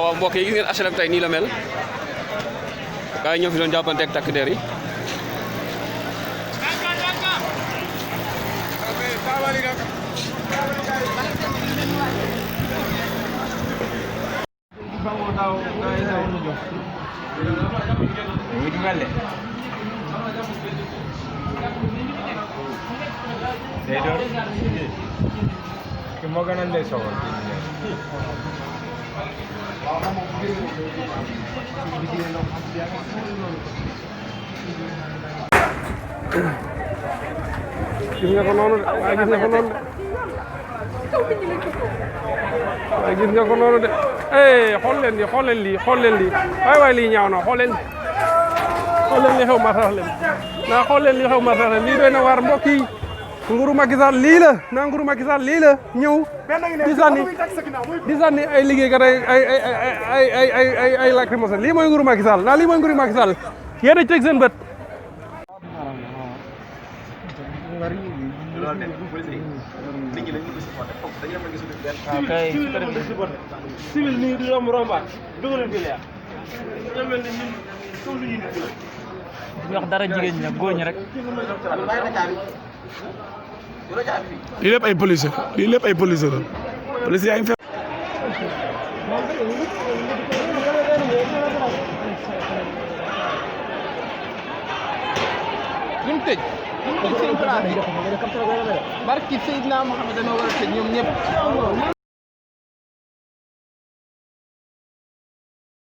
waaw mbokk yi gis ngeen HLM tey nii la mel gars yi ñoo fi doon jàppante ak takk der yi. moo gën a ndey soxal gis nga ko noonu de waaye gis nga ko noonu de waaye gis nga ko noonu de xool leen lii xool leen lii xool leen lii waay lii ñaaw na xool leen li xew Marsassoum naa xool leen li xew Marsassoum lii doy na waar mbokk yi nguuru Macky Sall lii la naa nguuru Macky Sall lii la ñëw di sànni ay liggéeykat ay lacrymogène lii mooy nguuru Macky Sall naa lii mooy nguuru Macky Sall yéen a teg seen bët. civil nii du yomb rombaat dugaleen fi leer ñoo mel ni ñun comme lu ñu nit ñu wax dara jigéen ñi nag góor ñi rek lii lépp ay police lii lépp ay police la police yaa ngi fe ñu tëj seen place barki Seydina Mohamed dañoo war a tëj ñoom ñëpp